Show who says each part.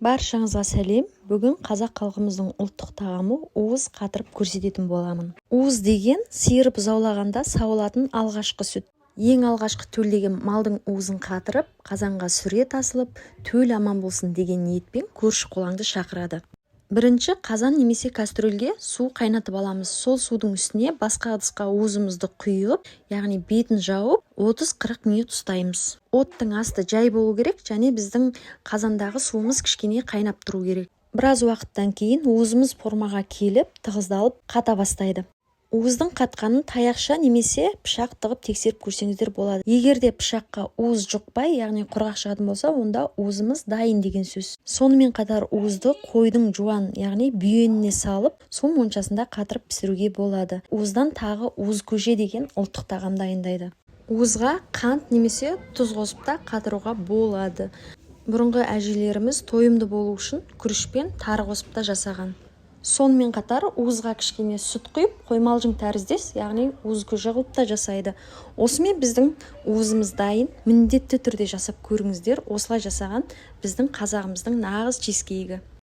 Speaker 1: Баршаңызға сәлем! Бүгін қазақ халқымыздың ұлттық тағамы уыз қатырып көрсететін боламын. Уыз деген сиыр бұзаулағанда сауылатын алғашқы сүт. Ең алғашқы төлдеген малдың уызын қатырып, қазанға сүре тасылып, төл аман болсын деген ниетпен көрші-қолаңды шақырады. Бірінші қазан немесе кастрюльге су қайнатып аламыз. Сол судың үстіне басқа ыдысқа уызымызды құйып, яғни бетін жауып, 30-40 минут ұстаймыз. Оттың асты жай болу керек және біздің қазандағы суымыз кішкене қайнап тұру керек. Біраз уақыттан кейін уызымыз формаға келіп, тығыздалып, қата бастайды. Уыздың қатқанын таяқша немесе пышақ тығып тексеріп көрсеңіздер болады. Егер де пышаққа уыз жұқпай, яғни құрғақ шығатын болса, онда уызымыз дайын деген сөз. Сонымен қатар уызды қойдың жуан, яғни бүйеніне салып, су моншасында қатырып пісіруге болады. Уыздан тағы уыз көже деген ұлттық тағам дайындайды. Уызға қант немесе тұз қосып та қатыруға болады. Бұрынғы әжелеріміз тойымды болу үшін күріш пен тары қосып та жасаған. Сонымен қатар уызға кішкене сүт құйып, қоймалжың тәріздес, яғни уыз көже қылып та жасайды. Осымен біздің уызымыз дайын. Міндетті түрде жасап көріңіздер. Осылай жасаған біздің қазағымыздың нағыз чизкейгі.